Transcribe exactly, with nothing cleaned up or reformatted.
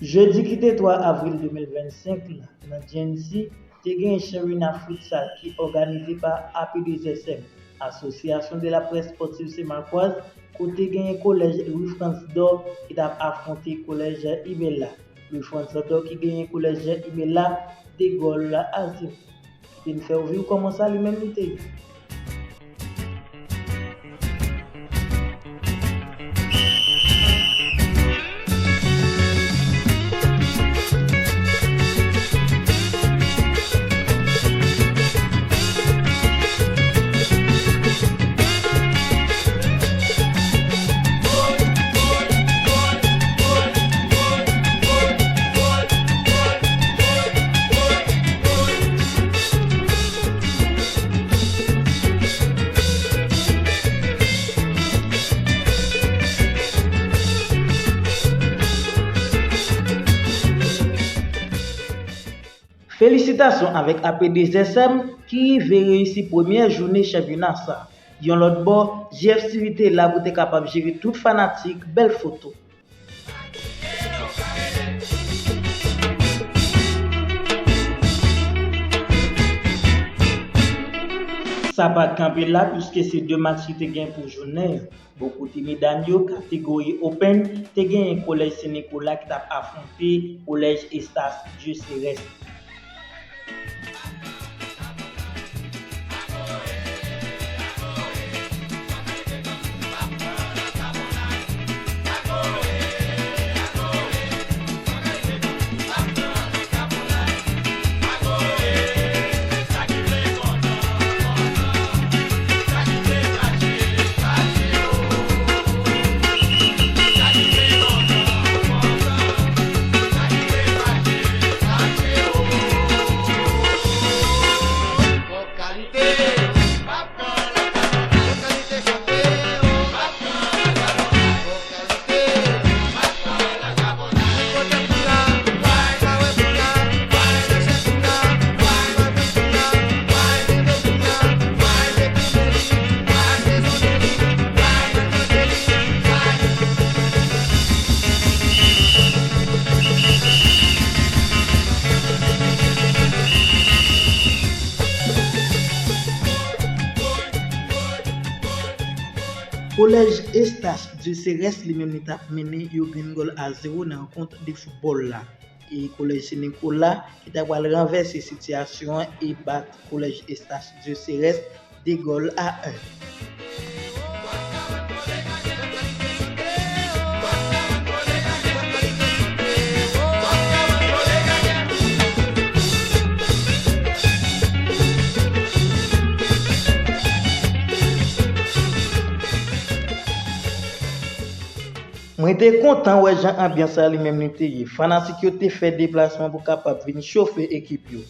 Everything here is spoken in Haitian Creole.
Jedi ki te twa avril de mil vennsenk la, nan G N C, te genyen Sherina Futsal ki òganize pa A P deux S M, Association de la Presse Sportive Semarquoise, kote genyen kolèj Louis Frantz Dor ki t ap afwonte kolèj Ibela. Louis Frantz Dor ki genyen kolèj Ibela de gòl a zewo. Kite n fè w viv kòman sa li menm li te ye. Felisitasyon avèk A P deux S M ki rive reyisi premyè jounen chanpyona sa. Yon lòt bò, J F T V te la pou te kapab jere tout fanatik, bèl foto. Sa pa t kanpe la, piske se de match ki te gen pou jounen an. Bò kote medam yo, kategori Open, te genyen Kolèj Sen Nikola ki t ap afwonte Kolèj Eustache Dieuseres. Kolèj Eustache Dieuseres li menm li t ap mennen yo grenn gòl a zewo nan rankont de foutbòl la. E Kolèj Sen Nikola ki ta pral ranvèse sitiyasyon an e bat Kolèj Eustache Dieuseres de gòl a en. Mwen te kontan wè jan anbyans la li menm li te ye. Fanatik yo te fè deplasman pou kapab vin chofe ekip yo.